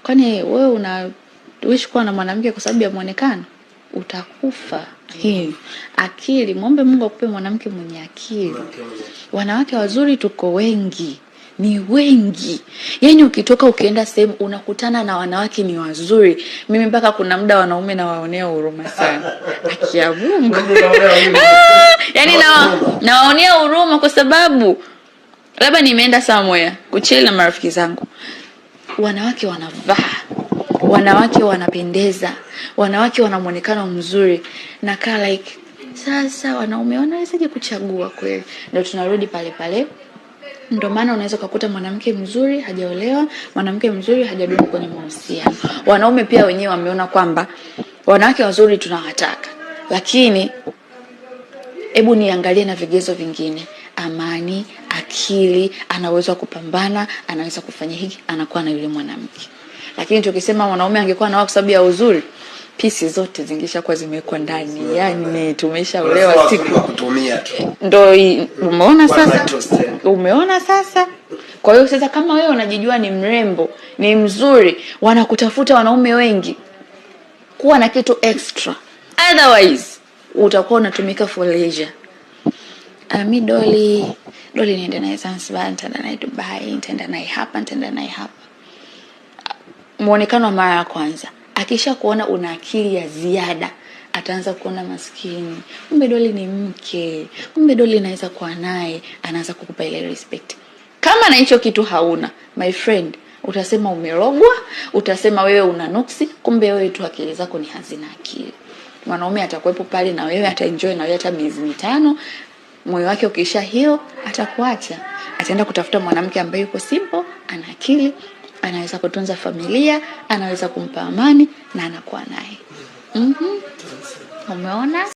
Kwani wewe una wish kuwa na mwanamke kwa sababu ya mwonekano? Utakufa. Hii akili, mwombe Mungu akupe mwanamke mwenye akili. Wanawake wazuri tuko wengi, ni wengi. Yaani ukitoka ukienda sehemu unakutana na wanawake ni wazuri. Mimi mpaka kuna muda wanaume nawaonea huruma sana, haki ya Mungu. Yaani nawaonea huruma kwa sababu labda nimeenda somewhere kuchill na marafiki zangu, wanawake wanavaa, wanawake wanapendeza, wanawake wana mwonekano mzuri, nakaa like, sasa wanaume wanawezaje kuchagua kweli? Ndio tunarudi pale pale. Ndio maana unaweza ukakuta mwanamke mzuri hajaolewa, mwanamke mzuri hajadumu kwenye mahusiano. Wanaume pia wenyewe wameona kwamba wanawake wazuri tunawataka, lakini hebu niangalie na vigezo vingine: amani, akili, ana uwezo wa kupambana, anaweza kufanya hiki, anakuwa na yule mwanamke. Lakini tukisema mwanaume angekuwa na kwa sababu ya uzuri, pieces zote zingeshakuwa zimewekwa ndani, yani tumeshaolewa siku kutumia tu. Ndo umeona sasa, umeona sasa. Kwa hiyo sasa, kama wewe unajijua ni mrembo, ni mzuri, wanakutafuta wanaume wengi, kuwa na kitu extra, otherwise utakuwa unatumika for leisure. Mi Doli, Doli niende naye Zanzibar, nitaenda naye Dubai, nitaenda naye hapa, nitaenda naye hapa. Muonekano wa mara ya kwanza, akisha kuona una akili ya ziada, ataanza kuona maskini, kumbe Doli ni mke, kumbe Doli naweza kuwa naye, anaanza kukupa ile respect. Kama na hicho kitu hauna, my friend, utasema umerogwa, utasema wewe una nuksi, kumbe wewe tu akili zako ni hazina akili. Mwanaume atakuwepo pale na wewe, ataenjoy na wewe hata miezi 5, moyo wake ukisha hiyo atakuacha, ataenda kutafuta mwanamke ambaye yuko simple, ana akili, anaweza kutunza familia, anaweza kumpa amani na anakuwa naye. Umeona?